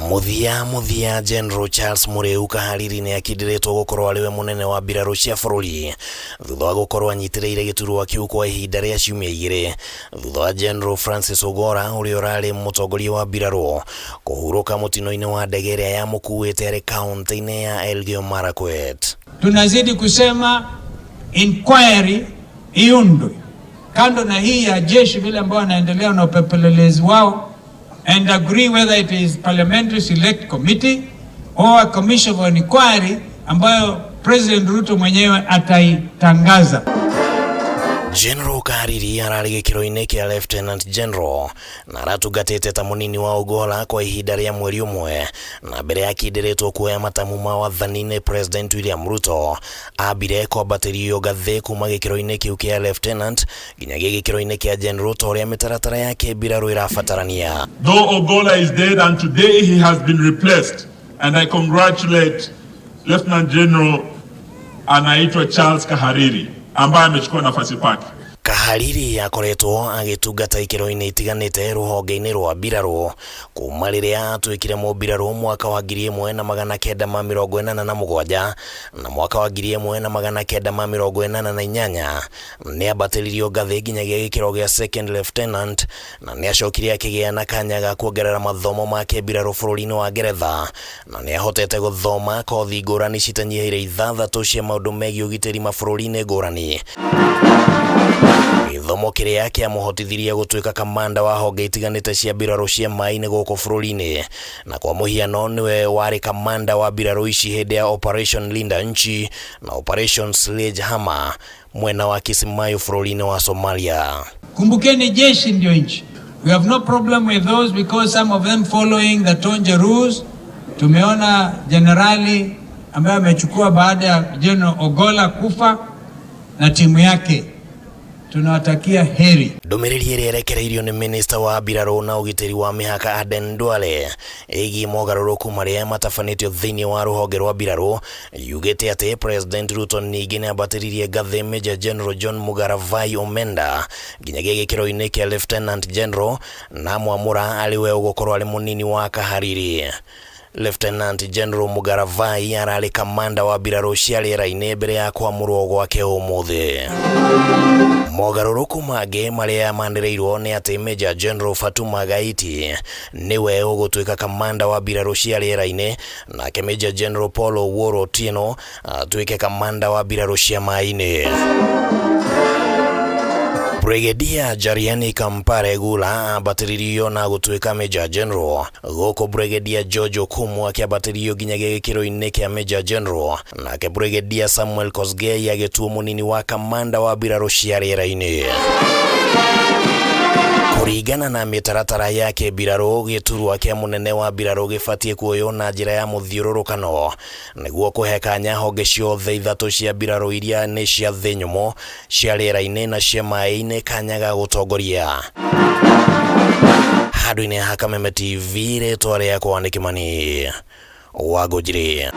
Mũthia mũthia, General Charles Mũrĩu Kahariri nĩ akindĩrĩtwo gũkorwo arĩ we mũnene wa mbirarũ cia bũrũri thutha wa gũkorwo anyitĩrĩire gĩturwa kĩu kwa ihinda rĩa ciumia igĩrĩ thutha wa General Francis Ogora ũrĩa ũrarĩ mũtongoria wa mbirarũ kũhurũka mũtino-inĩ wa ndege ĩrĩa yamũkuĩte arĩ kaunti-inĩ ya Elgeyo Marakwet. Tunazidi kusema inquiry iundwe kando na hii ya jeshi vile ambao wanaendelea na upelelezi wao, and agree whether it is parliamentary select committee or a commission of inquiry ambayo President Ruto mwenyewe ataitangaza. General Kahariri ararĩ gĩkĩro-inĩ kĩa Lieutenant General na aratungatĩte ta mũnini wa Ogolla kwa ihinda rĩa mweri ũmwe, na mbere akindĩrĩtwo kuoya matamu ma wathani nĩ President William Ruto, ambire kwambatĩrio ngathĩ kuma gĩkĩro-inĩ kĩu kĩa Lieutenant nginyagia gĩkĩro-inĩ kĩa General ta ũrĩa mĩtaratara ya kĩmbirarũ ĩrabatarania. Though Ogolla is dead and today he has been replaced, and I congratulate Lieutenant General anaitwa Charles Kahariri ambaye amechukua nafasi pake. Kahariri akoretwo agĩtungata ikĩro-inĩ itiganĩte rũhonge-inĩ rwa mbirarũ kuma rĩrĩa atuĩkire mũmbirarũ mwaka wa 1987, na mwaka wa 1988 nĩ ambatĩririo ngathĩ nginyagia gĩkĩro gĩa second lieutenant, na nĩ acokire akĩgĩa na kanya ga kuongerera mathomo make mbirarũ bũrũri-inĩ wa Ngeretha, na nĩ ahotete gũthoma kothi ngũrani citanyihĩire 6 cia maũndũ megiĩ ũgitĩri mabũrũri-inĩ ngũrani, gĩthomo kĩrĩa kĩamũhotithirie gũtuĩka kamanda wa honge itiganĩte cia mbirarũ cia maĩ-inĩ gũkũ bũrũri-inĩ, na kwa mũhiano nĩwe warĩ kamanda wa mbirarũ ici hĩndĩ ya Operation Linda Nchi na Operation Sledgehammer mwena wa Kismayo bũrũri-inĩ wa Somalia. Kumbukeni jeshi ndio nchi. We have no problem with those because some of them following the Tonje rules. Tumeona jenerali ambaye amechukua baada ya General Ogolla kufa na timu yake. Tunawatakia heri. Ndũmĩrĩri ĩrĩa ĩrekereirio nĩ minista wa mbirarũ na ũgitĩri wa mĩhaka Aden Duale ĩgiĩ mogarũrũku marĩa matabanĩtio thĩinĩ wa rũhonge rwa mbirarũ yugĩte atĩ President Ruto ningĩ nĩ ambatĩririe ngathĩ Major General John Mugaravai Omenda nginyagia gĩkĩro-inĩ kĩa Lieutenant General na mwamũra arĩ we ũgũkorwo arĩ mũnini wa Kahariri. Lieutenant General Mugaravai ararĩ kamanda wa mbirarũ cia rĩera-inĩ mbere ya kwamũrwo gwake ũmũthĩ. Mogarũrũku mangĩ marĩa manĩrĩirwo nĩ atĩ Major General Fatuma Gaiti nĩwe ũgũtuĩka kamanda wa mbirarũ cia rĩera-inĩ, nake Major General Paul Owuor Otieno atuĩke kamanda wa mbirarũ cia maĩ-inĩ. Brigadier Jariani Kampare Gula ambatĩririo na gũtuĩka Major General, gũkũ Brigadier George Okumu akĩambatĩrio nginyagia gĩkĩro-inĩ kĩa Major General, nake Brigadier Samuel Kosgei agĩtuo mũnini wa kamanda wa mbirarũ cia rĩera-inĩ. Kũringana na mĩtaratara ya kĩmbirarũ, gĩturwa kĩa mũnene wa mbirarũ gĩbatiĩ kuoywo na njĩra ya mũthiũrũrũkano nĩguo kũhe kanya honge ciothe 3 cia mbirarũ iria nĩ cia thĩ nyũmũ, cia rĩera-inĩ na cia maĩ-inĩ kanya ga gũtongoria. Handũ-inĩ ha Kameme TV, rĩtwa rĩakwa nĩ Kĩmani wa Ngũnjiri.